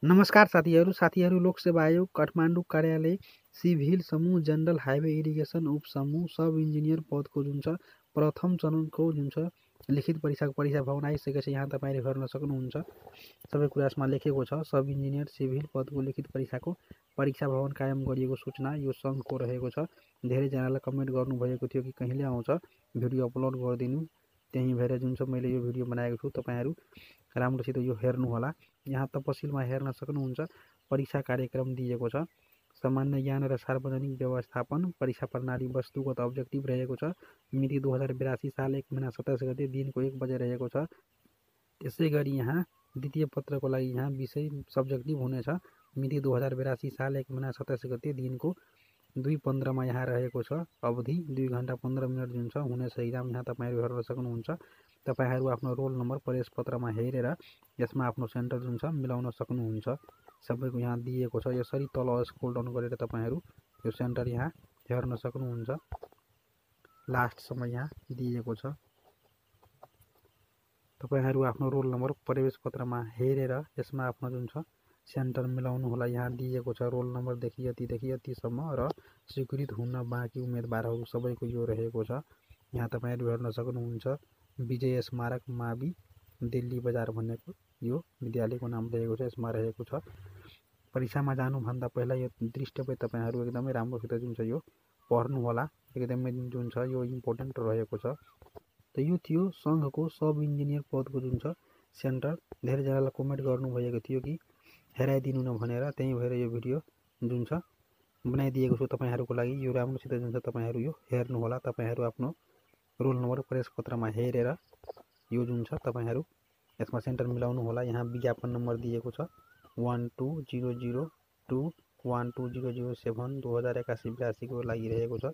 नमस्कार साथीहरू लोक सेवा आयोग काठमाडौँ कार्यालय सिभिल समूह जनरल हाइवे इरिगेसन उपसमूह सब इन्जिनियर पदको जुन छ प्रथम चरणको जुन छ लिखित परीक्षा भवन आइसकेको छ। यहाँ तपाईँले हेर्न सक्नुहुन्छ सबै कुरा यसमा लेखेको छ। सब इन्जिनियर सिभिल पदको लिखित परीक्षा भवन कायम गरिएको सूचना यो सङ्घको रहेको छ। धेरैजनालाई कमेन्ट गर्नुभएको थियो कि कहिले आउँछ भिडियो अपलोड गरिदिनु, त्यही भएर जुन छ मैले यो भिडियो बनाएको छु। तपाईँहरू राम्रोसित यो हेर्नुहोला। यहाँ तपसिलमा हेर्न सक्नुहुन्छ परीक्षा कार्यक्रम दिएको छ। सामान्य ज्ञान र सार्वजनिक व्यवस्थापन परीक्षा प्रणाली वस्तुगत अब्जेक्टिभ रहेको छ। मिति 2082 साल 1 महिना 27 गते दिनको 1 बजे रहेको छ। त्यसै गरी यहाँ द्वितीय पत्रको लागि यहाँ विषय सब्जेक्टिभ हुनेछ। मिति 2082 साल 1 महिना 27 गते दिनको 2:15 मा यहाँ रहेको छ। अवधि 2 घण्टा 15 मिनट जुन छ हुनेछ इक्जाम। यहाँ तपाईँहरू हेर्न सक्नुहुन्छ। तपाईँहरू आफ्नो रोल नम्बर प्रवेश पत्रमा हेरेर यसमा आफ्नो सेन्टर जुन छ मिलाउन सक्नुहुन्छ। सबैको यहाँ दिएको छ। यसरी तल स्क्रोल डाउन गरेर तपाईँहरू यो सेन्टर यहाँ हेर्न सक्नुहुन्छ। लास्टसम्म यहाँ दिएको छ। तपाईँहरू आफ्नो रोल नम्बर प्रवेश पत्रमा हेरेर यसमा आफ्नो जुन छ सेन्टर मिलाउनु होला। यहाँ दिएको छ रोल नम्बरदेखि यतिदेखि यतिसम्म र स्वीकृत हुन बाँकी उम्मेदवारहरू सबैको यो रहेको छ। यहाँ तपाईँहरू हेर्न सक्नुहुन्छ। विजय स्मारक मावि दिल्ली बजार भनेको यो विद्यालयको नाम रहेको छ। यसमा रहेको छ। परीक्षामा जानुभन्दा पहिला यो दृष्टि तपाईँहरू एकदमै राम्रोसित जुन छ यो पढ्नु होला। एकदमै जुन छ यो इम्पोर्टेन्ट रहेको छ। त यो थियो सङ्घको सब इन्जिनियर पदको जुन छ सेन्टर। धेरैजनालाई कमेन्ट गर्नुभएको थियो कि हेराइदिनु न भनेर, त्यही भएर यो भिडियो जुन छ बनाइदिएको छु तपाईँहरूको लागि। यो राम्रोसित जुन छ तपाईँहरू यो हेर्नुहोला। तपाईँहरू आफ्नो रोल नम्बर प्रवेश पत्रमा हेरेर यो जुन छ तपाईँहरू यसमा सेन्टर मिलाउनु होला। यहाँ विज्ञापन नम्बर दिएको छ 1200212007 2081-82 को लागि रहेको छ।